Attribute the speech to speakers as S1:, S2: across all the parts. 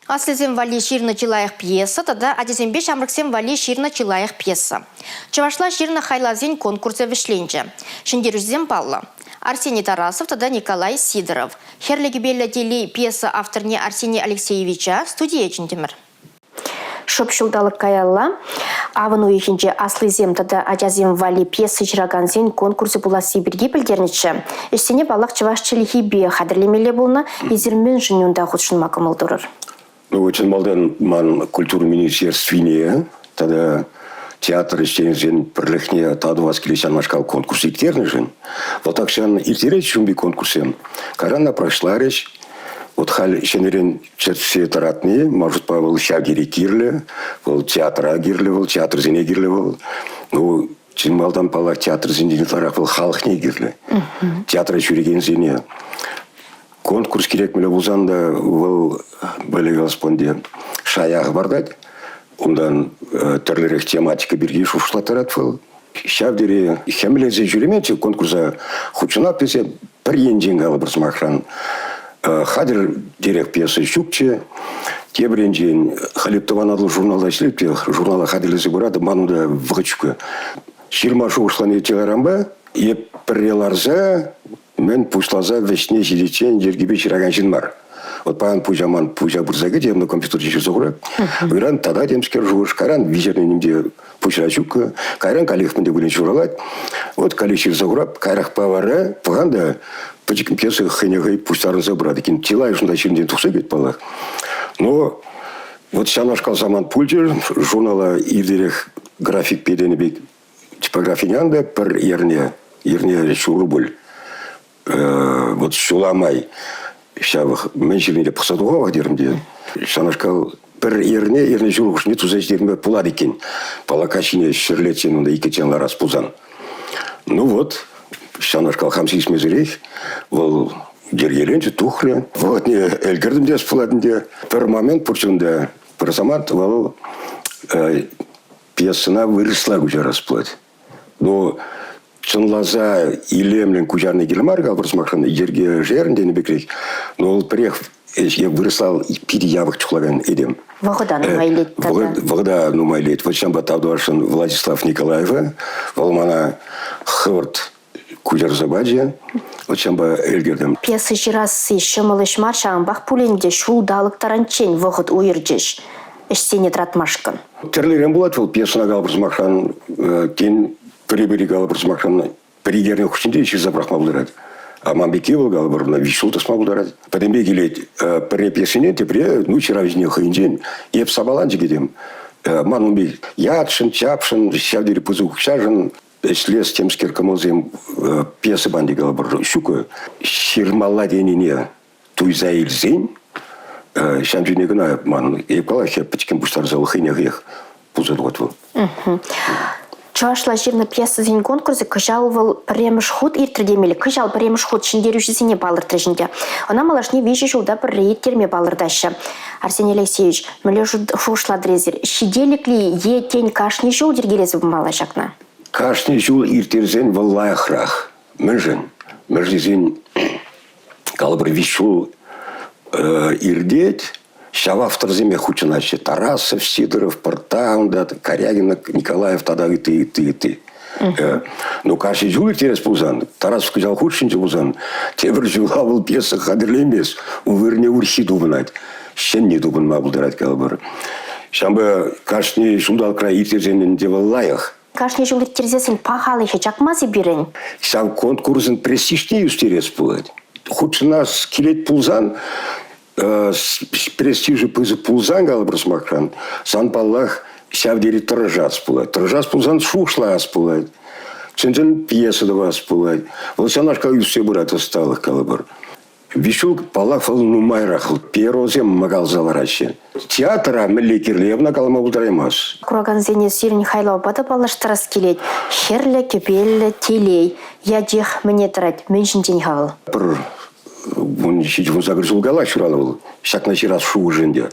S1: Аслисем валли ҫырнӑ чи лайӑх пьеса тата ачасемпе ҫамрӑксем валли ҫырнӑ чи лайӑх пьеса. Чӑвашла ҫырнӑ хайлавсен конкурсӗ вӗҫленчӗ. Ҫӗнтерӳҫӗсем паллӑ. Арсений Тарасов тата Николай Сидоров. Хӗрлӗ кӗпеллӗ телей пьеса авторне Арсений Алексеевича студие чӗнтӗмӗр. Шӑп ҫулталӑк каялла авӑн уйӑхӗнче аслисем тата ачасем валли пьеса ҫыракансен конкурсӗ пуласси пирки пӗлтернӗччӗ. Ӗҫсене, паллах, чӑваш чӗлхипе хатӗрлемелле пулнӑ. Эсир мӗншӗн унта хутшӑнма кӑмӑл турӑр?
S2: Ну, чӑн малтан ман культура министерствине тата театр ӗҫченӗсен пӗрлӗхне тав тӑвас килет ҫавнашкал конкурс ирттернӗшӗн. Вӑл тахҫан ирттерет ҫумри конкурссем. Кайран напрошларӗҫ. Вот халь ҫӗнӗрен чӗртсе тӑратни, ман шутпа, вӑл ҫав тери кирлӗ. Вӑл театра кирлӗ вӑл, театрсене кирлӗ вӑл. Ну, Чи малтан, паллах, театрсенчен ытларах вӑл халӑхне кирлӗ. Театра ҫӳрекенсене. Конкурс кирек мӗнле пулсан та вӑл Белевелспонде шая хӑпартать. Унтан тӗрлӗрех тематика пирки шухӑшлаттарать вӑл. Ҫав тери хӗмленсе ҫӳременччӗ конкурса хутшӑнап тесе пӗр енчен калӑпӑр сӑмахран хатӗр дерех пьеса ҫукчӗ. Тепӗр енчен Халип Тӑван Атӑл журнала ӗҫлет те журнала хатӗрлесе пыратӑп, ман унта вӑхӑт ҫук. Ҫырма шухӑшлани чылайранпа эп пӗрре ларса мӗн пуҫласа вӗҫне ҫитиччен йӗркипе ҫыракан ҫын мар. Вот паян пуҫа ман пуҫа пырса кӗчӗ, эпӗ компьютер ҫырса хурать. Ыран тата темскер шухӑш, кайран виҫернӗ ним те пуҫра ҫуккӑ. Кайран каллех мӗн те пулин ҫуралать. Вот каллех ҫырса хурап, каярахпа вара пӑхан та пӗчӗк пьеса хӑйне хӑй пуҫтарӑнса пырать иккен. Чылайӑшӗн та ҫынсен тухса кӗт паллах. Но вот ҫавнашкал самант пулчӗ. Журнала иртерех графикпе тенӗ пек типографине янтӑ пӗр эрне, эрне ҫурӑ пуль. Вот ҫула май ҫав мӗн ҫырнине пӑхса тухав терӗм те. Ҫавнашкал пӗр эрне, эрне ҫур хушшине туса ҫитерме пулать иккен. Палака ҫине ҫӗрлеччен унта иккӗччен ларас пулсан. Ну вот, ҫавнашкал хам сисмесӗрех вӑл йӗркеленчӗ, тухрӗ. Вӑхӑтне ӗлкӗртӗм теес пулать ӗнтӗ. Пӗр момент пурччӗ унта, пӗр самант вӑл пьесӑна вырӑсла куҫарас пулать. Ну, чӑнласа илемлӗн куҫарни кирлӗ мар, калӑпӑр сӑмахран, йӗркешерӗн тенӗ пекрех. Но вӑл пӗрех вырӑсла питӗ япӑх чухлакан этем.
S1: Вӑхӑта нумай илет тата.
S2: Вӑхӑта нумай илет. Вот ҫавӑнпа тав тӑвасшӑн Владислав Николаева. Вӑл мана хӑвӑрт куҫарса пачӗ. Вот ҫавӑнпа ӗлкӗртӗм.
S1: Пьеса ҫырасси ҫӑмӑл ӗҫ мар, ҫавӑнпах пулин те ҫулталӑк таранччен вӑхӑт уйӑрчӗҫ ӗҫсене тӑратмашкӑн.
S2: Тӗрлӗрен пулать вӑл пьесӑна калӑпӑр сӑмахран, тен, пӗри-пӗри калӑпӑр сӑмахран, пӗр эрне хушшинче ҫырса пӑрахма пултарать. А ман пекки вӑл калӑпӑр, виҫ ҫул тӑсма пултарать. Пӗтӗмпе килет пӗрре пьесине, тепре, ну, ҫыравҫине хӑйӗнчен. Эп сапаланчӑк этем. Ман ун пек ятшӑн, чапшӑн, ҫав тери пысӑк укҫашӑн ӗҫлес темскер кӑмӑлсем пьеса панти калӑпӑр ҫук. Ҫырмалла тенине туйса илсен ҫав чухне кӑна ман эп калаҫҫӗ пӗчӗккӗн пуҫтарса вӑл хӑйне хӑех пулса тухать вӑл.
S1: Чӑвашла ҫырнӑ пьесӑсен конкурсӗ кӑҫал вӑл пӗрремӗш хут иртрӗ темелле. Кӑҫал пӗрремӗш хут ҫӗнтерӳҫӗсене палӑртрӗҫ ӗнтӗ. Ӑна малашне виҫӗ ҫулта пӗрре ирттерме палӑртаҫҫӗ. Арсений Алексеевич, мӗнле шухӑшлатӑр эсир? Ҫителӗклӗ-и е тен кашни ҫул йӗркелесе пымалла ҫакна?
S2: Кашни ҫул ирттерсен вӑл лайӑхрах. Мӗншӗн? Мӗншӗн тесен калӑпӑр, виҫ ҫул иртет, ҫав авторсемех хутшӑнаҫҫӗ. Тарасов, Сидоров, Пӑртта унта, Карягин, Николаев тата ытти, ытти, ытти. Ну, кашни ҫул ирттерес пулсан, Тарасов кӑҫал хутшӑнчӗ пулсан, тепӗр ҫула вӑл пьеса хатӗрлеймест. Ун вырӑнне урӑххи тупӑнать. Ҫӗнни тупӑнма пултарать, калӑпӑр. Ҫавӑнпа кашни ҫулталӑкра ирттерсен ӗнтӗ вӑл лайӑх.
S1: Кашни ҫул ирттерсессӗн пахалӑхӗ чакмасть-и пирӗн?
S2: Ҫав конкурсӑн престижне ӳстерес пулать. Хутшӑнас килет пулсан, престижӗ пысӑк пулсан, калӑпӑр сӑмахран, сан, паллах, ҫав тери тӑрӑшас пулать. Тӑрӑшас пулсан шухӑшлас пулать. Чӑн-чӑн пьеса тӑвас пулать. Вӑл ҫавнашкал ӳссе пырать ӑсталӑх, калӑпӑр. Виҫ паллах, вӑл нумайрах. Перосем мӑкалса лараҫҫӗ. Театра мӗнле кирлӗ, ӑна калама пултараймас.
S1: Куракансене сирӗн хайлавпа та паллаштарас килет. Хӗрлӗ кӗпеллӗ телей. Ячех мӗне тӑрать? Мӗн ҫинчен-ха вӑл?
S2: Пӗр 17-18 ҫул калла ҫуралнӑ вӑл. Ҫакна ҫырас шухӑш ӗнтӗ.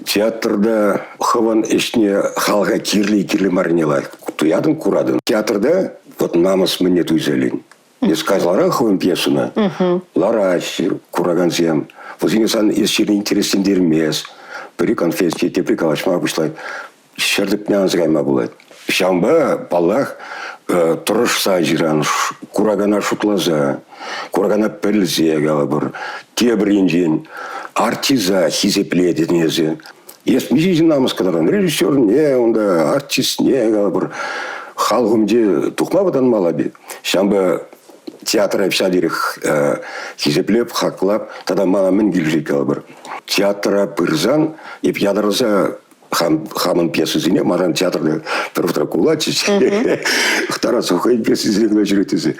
S2: Театрта хӑвӑн ӗҫне халӑха кирлӗ кирлӗ маррине лайӑх туятӑн, куратӑн. Театрта вот намӑс мӗнне туйса илен. Эс каҫлара хӑвӑн пьесӑна лараҫҫӗ куракансем. Вӗсене сан эс ҫырни интереслентермест. Пӗри конфет тепри калаҫма пуҫлать. Ҫӗр тӗпне анса кайма пулать. Ҫавӑнпа, паллах, тӑрӑшса ҫыран, куракана шутласа, куракана пӗлсе калӑпӑр. Тепӗр енчен артиста хисеплетӗн эсӗ. Эс миҫе ҫын намӑс кӑтартан? Режиссерне, унта артистне калӑпӑр. Халӑх умӗнче тухма вӑтанмалла пек. Ҫавӑнпа театра ҫав тери хисеплеп, хаклап тата мана мӗн килӗшет калӑпӑр. Театра пырсан эп ятарласа хамӑн пьесӑсене манран театрта пӗр вӑхӑтра кулатчӗҫ. Тарасов хӑйӗн пьесисене кӑна ҫырать тесе.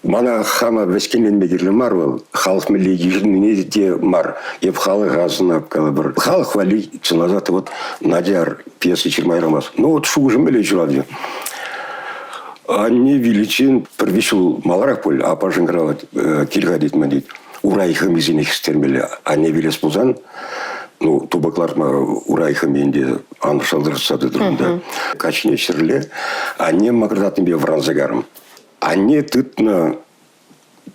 S2: Мана хама вӗҫкӗнленме кирлӗ мар вӑл. Халӑх мӗнле йышӑннине те мар. Эп халӑха асӑнап калӑпӑр. Халӑх валли чӑнласа та вот Надяр пьеса ҫырма ярамасть. Ну вот шухӑшӑм мӗнле ҫуралчӗ. Анне виличчен пӗр виҫ ҫул маларах пуль, аппа шӑнкӑравлать, кил-ха тет, мӗн тет. Урай хӑмисене хӗстермелле. Анне вилес пулсан, ну, тупӑк лартма урай хӑми ӗнтӗ ан шӑлтӑртса тытӑр унта. Каҫхине ҫӗрле анне мӑкӑртатнипе вӑранса карӑм. Анне тытнӑ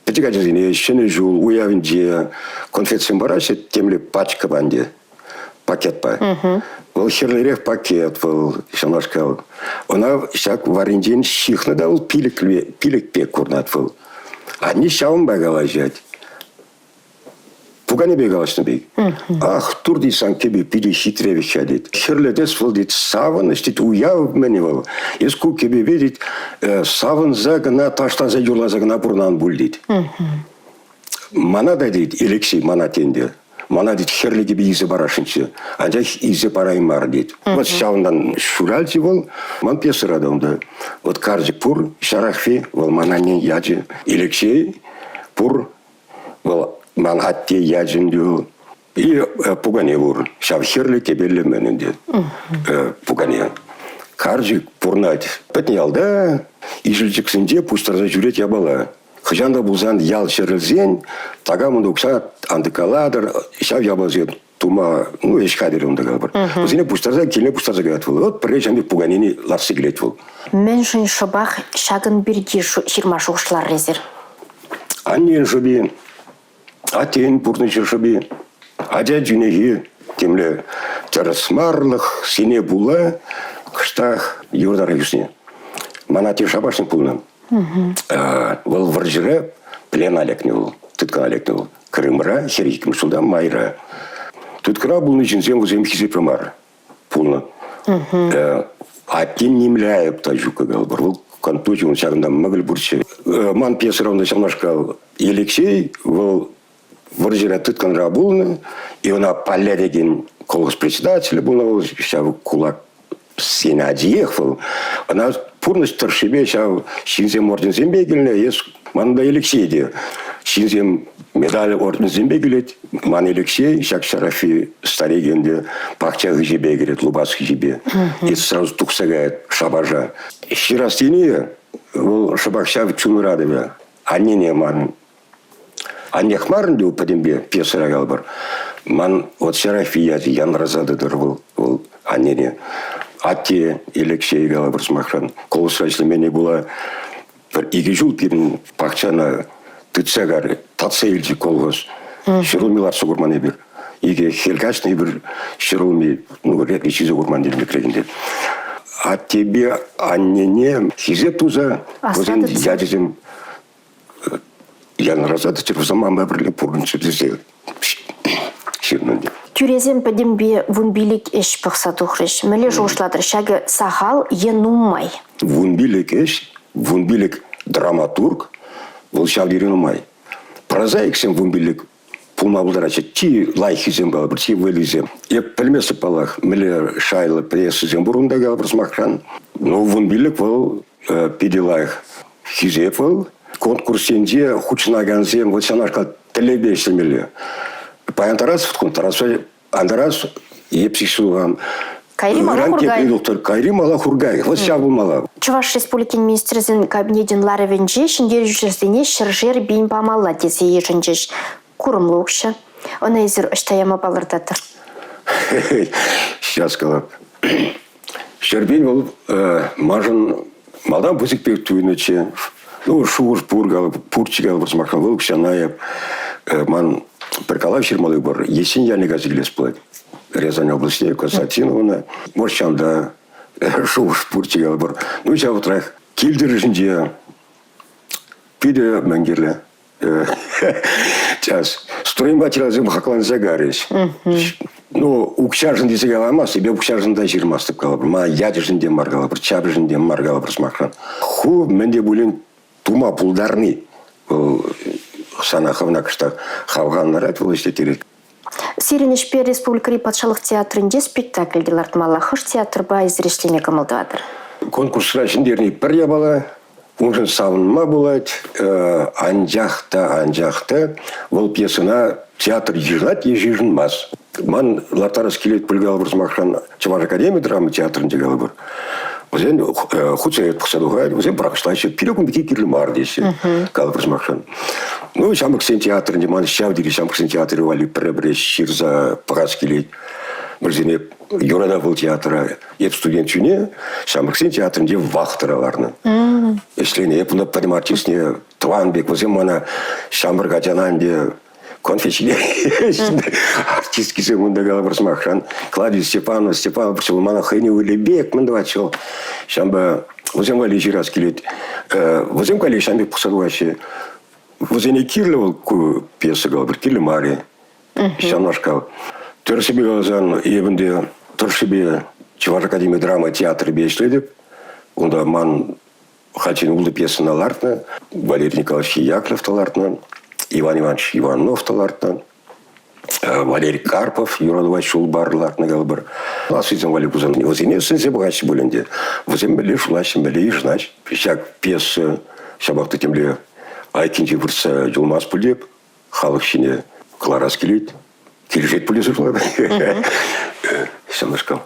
S2: пӗчӗк ачасене Ҫӗнӗ ҫул уявӗнче конфетсем параҫҫӗ темле пачкӑпа ӗнтӗ, пакетпа. Вӑл хӗрлӗрех пакет вӑл ҫавнашкал. Ӑна ҫак варринчен ҫыхнӑ та вӑл пилӗк пек курнать вӑл. Анне ҫавӑнпа калаҫать. Пуканепе калаҫнӑ пек. Ах, тур тет сан кӗпе питӗ хитре вӗҫҫа тет. Хӗрлӗ тӗс вӑл тет савӑнӑҫ тет, уяв мӗн вӑл. Эс ку кӗпепе тет савӑнса кӑна, ташласа юрласа кӑна пурӑнан пуль тет. Мана та тет, Алексей мана тенде. Мана тет хӗрлӗ кӗпе илсе парасшӑнччӗ, анчах илсе параймар тет. Вот ҫавӑнтан ҫуралчӗ вӑл. Ман пьесӑра та унта вот карчӑк пур, Ҫарахви, вӑл ман анне ячӗ. Алексей пур, Вӑл ман атте ячӗ ӗнтӗ. И пукане пур. Ҫав хӗрлӗ кӗпеллӗ мӗн ӗнтӗ. Пукане. Карчӑк пурнать. Пӗтнӗ ялта ишӗлчӗксенче пуҫтарса ҫӳрет япала. Хӑҫан та пулсан ял чӗрӗлсен такам укҫа ан тыккалатӑр, ҫав япаласем тума, ну, ӗҫ хатӗрӗ унта калӑпӑр. Вӗсене пуҫтарса, килне пуҫтарса каять вӑл. Вот пӗрре ҫав пек пуканене лартса килет вӑл.
S1: Мӗншӗн шӑпах ҫакӑн пирки ҫырма шухӑшларӑр эсир?
S2: Аннен шӑпи, аттен пурнӑҫӗ шӑпи, ача чунӗхи темле тӗрӗсмарлӑх сине пула кӑштах йывӑртарах ӳснӗ. Ман атте шапашник пулнӑ. Вӑл вӑрҫӑра плена лекнӗ вӑл, тыткӑна лекнӗ вӑл. Крымра, 42 ҫулта майра. Тыткӑна пулнӑ ҫынсем вӗсем хисеплӗ мар пулнӑ. Атте нимле айӑп та ҫук калӑпӑр. Вӑл контузи, ун ҫакӑнта мӑкӑль пурччӗ. Ман пьесӑра унта ҫавнашкал Алексей, вӑл вӑрҫӑра тыткӑнра пулнӑ, и ӑна Палля текен колхоз председателӗ пулнӑ вӑл, ҫав кулак сен ачиех вӑл. Ӑна пурнӑҫ тӑршшӗпе ҫав ҫынсем орденсемпе килнӗ, эс ман та Алексей те. Ҫынсем медаль орденсемпе килет. Ман Алексей ҫак Шарафи старик ӗнтӗ пахча хыҫӗпе кӗрет, лупас хыҫӗпе. Эс сразу тухса каять шапаша. Ҫырас тени вӑл шӑпах ҫав чун ыратӑвӗ. Аннене ман Аннех мар ӗнтӗ пӗтӗмпе пьесӑра калӑпӑр. Ман вот Серафи ячӗ янраса тӑтӑр вӑл, вӑл аннене. Атте Алексей калӑпӑр сӑмахран. Колхозра ӗҫлемене пула пӗр икӗ ҫул пирӗн пахчана тытса карӗ, татса илчӗ колхоз. Ҫӗрулми лартса курман эпир. Икӗ хӗл каҫнӑ эпир ҫӗрулми, ну, ретне ҫисе курман тенӗ ӗнтӗ. Аттепе аннене хисеп туса вӗсен ячӗсем янраса тӑчӗ, вӗсем манпа пӗрле пурӑнччӑр тесе ҫырнӑ ӗнтӗ.
S1: Тӳресем пӗтӗмпе 15 ӗҫ пӑхса тухрӗҫ. Мӗнле шухӑшлатӑр, ҫакӑ сахал е нумай?
S2: 15 ӗҫ, 15 драматург, вӑл ҫав тери нумай. Прозаиксем 15 пулма пултараҫҫӗ. Чи лайӑххисем калӑпӑр, чи вӑйлисем. Эп пӗлместӗп паллах, мӗнле шайлӑ прессӑсем пур унта калӑпӑр сӑмахран. Ну, 15 вӑл питӗ лайӑх хисеп вӑл. Конкурссенче хутшӑнакансем вот ҫавнашкал тӗллевпе ӗҫлемелле. Паян Тарасов, Тарасов, Антарас епсик ҫулган.
S1: Кайри мала хургай.
S2: Доктор, кайри мала хургай. Вот ҫав пулмалла.
S1: Чӑваш Республикин Министрсен Кабинечӗн ларӑвӗнче ҫӗнтерӳҫӗсене ҫӗршер пин памалла тесе йышӑнчӗҫ. Курӑмлӑ укҫа. Ӑна эсир ӑҫта яма палӑртатӑр?
S2: Сейчас калап. Ҫӗрпен вӑл маншӑн малтан пысӑк пек туйӑннӑччӗ. Ну, шухӑш пур, пурччӗ калӑпӑр сӑмахран. Вӑл укҫана эп ман пӗр калав ҫырмалли пур. Есен ялне кайса килес пулать. Рязань облаҫне, Константиновна. Может, ҫавӑнта шухӑш пурччӗ калӑпӑр. Ну, ҫав вӑхӑтрах кил-тӗрӗшӗнче питӗ мӗн кирлӗ. Час. Стройматериалсем хакланса карӗҫ. Ну, укҫашӑн тесе каламас, эпӗ укҫашӑн та ҫырмастӑп калӑпӑр. Ма ячӗшӗн те мар калӑпӑр, чапӗшӗн те мар калӑпӑр сӑмахран. Ху мӗн те пулин тума пултарни вӑл сана хӑвна кӑштах хавхалантарать, вӑл ӗҫлеттерет.
S1: Сирӗн ӗҫпе республикӑри патшалӑх театрӗнче спектакль те лартмалла. Хӑш театрпа эсир ӗҫлеме кӑмӑл тӑватӑр?
S2: Конкурсра ҫӗнтерни пӗр япала, уншӑн савӑнма пулать, анчах та, анчах та вӑл пьесӑна театр йышӑнать е йышӑнмасть. Ман ларттарас килет пуль калӑпӑр сӑмахран Чӑваш академи драма театрӗнче калӑпӑр. Вӗсен хутсене пӑхса тухать, вӗсем пӑрахӑҫлаҫҫӗ. Пире кун пирки кирлӗ мар теҫҫӗ, калӑпӑр сӑмахран. Ну, ҫамрӑксен театрӗнче ман ҫав тери ҫамрӑксен театрӗ валли пӗрре-пӗрре ҫырса пӑхас килет. Вӗсене юрата вӑл театра. Эп студент чуне ҫамрӑксен театрӗнче вахтӑра ларнӑ. Ӗҫленӗ. Эп унта пӗтӗм артистне тӑван пек. Вӗсем мана ҫамрӑк ачана ӗнтӗ конфет Артисткисем унта калӑпӑр сӑмахран. Клавдия Степанова, Степанова мана хӑйне ывӑлӗ пек мӗн тӑвать вӑл. Ҫавӑнпа вӗсем валли ҫырас килет. Вӗсем валли ҫавӑн пек пӑхса тухаҫҫӗ. Вӗсене кирлӗ вӑл ку пьеса калӑпӑр, кирлӗ мар-и. Ҫавнашкал. Тӗрӗссипе каласан, эпӗ ӗнтӗ тӑршшӗпе Чӑваш академи драма театрӗпе ӗҫлетӗп. Унта ман Хальччен ултӑ пьесӑна лартнӑ. Валерий Николаевич Яковлев та лартнӑ, Иван Иванович Иванов та лартнӑ, Валерий Карпов юратӑва ҫул пар лартнӑ калӑпӑр. Аслисем валли пулсан вӗсене сӗнсе пӑхаҫҫӗ пуль ӗнтӗ. Вӗсем мӗнле шутлаҫҫӗ, мӗнле йышӑнаҫ. Ҫак пьеса ҫапах та темле айккинче выртса юлмасть пуль теп. Халӑх ҫине кӑларас килет. Килӗшет пуль тесе шутлатӑп. Ҫавнашкал.